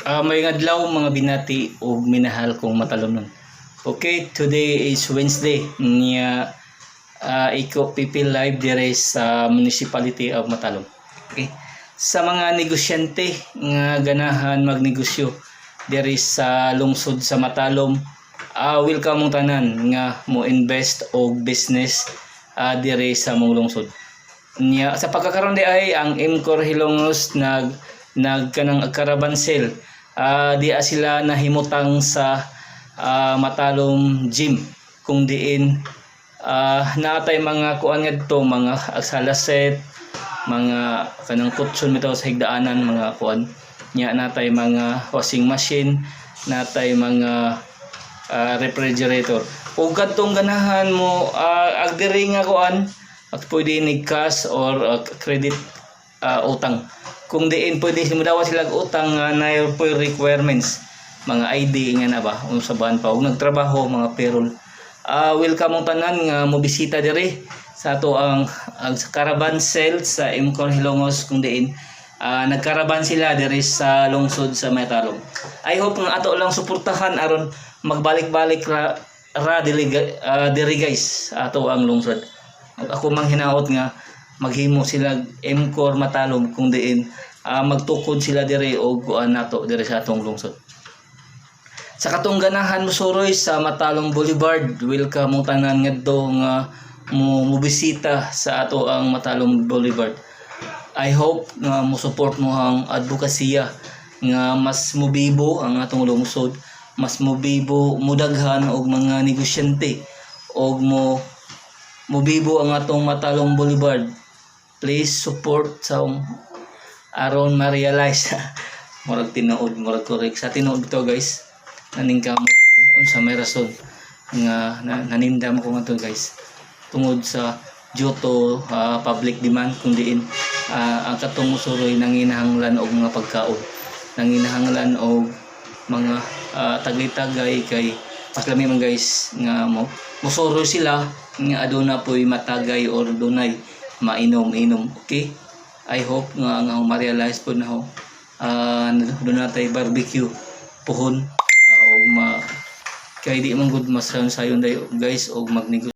Maayong adlaw, mga binati ug minahal kong Matalomnon. Okay, today is Wednesday niya, Iko PP live dire sa Municipality of Matalom. Okay. Sa mga negosyante nga ganahan magnegosyo dire sa lungsod sa Matalom, welcome mong tanan nga mo invest og business dire sa mong lungsod. Niya sa pagkakaroon di ay ang MCOR Hilongos nag nag kanang caravan sale. Di sila nahimutang sa Matalom Gym kung diin naatay mga kuan ngadto, mga agsala set, mga kanang kutson bitaw sa higdaanan, mga kuan nya, natay mga washing machine, natay mga refrigerator. Ug kadtong ganahan mo ag diri nga kuan at pwede ni cash or credit, utang, kung diin pwede mo dawa sila og utang nga na po requirements, mga ID nga na ba, unsa ba pa og nagtrabaho, mga payroll. Welcome mong tanan nga mo bisita diri sa ato ang sa caravan sale sa MCOR Hilongos kung diin nagkaraban sila diri sa lungsod sa Matalom. I hope nga ato lang suportahan aron magbalik-balik ra, ra dili, diri guys, ato ang lungsod. Ako mang hinaot nga maghimo sila MCOR Matalom kung diin magtukod sila diri og kuan nato diri sa atong lungsod. Sa katong ganahan mosuroy sa Matalom Boulevard, welcome mong tanan ngadto nga mo mobisita sa ato ang Matalom Boulevard. I hope nga mo support mo ang advokasya nga mas mobibo ang atong lungsod, mas mobibo, mudaghan og mga negosyante og mo mobibo ang atong Matalom Boulevard. Please support sa aron ma-realize. Murag tinuod, murag correct sa tinuod bitaw guys. Naningkamot unsa may rason nga nanindam ko ngadto guys, tungod sa due to public demand kung diin ang katong musuroy nanginahanglan og mga pagkaon, nanginahanglan og mga tagay-tagay, kay mas lami man guys nga mo musuroy sila nga aduna po'y matagay or dunay mainom-inom. Okay, I hope nga nga ma-realize po na ho doon natay barbecue puhon o ma kay di man gud mas sayon dayo guys og magnegosyo.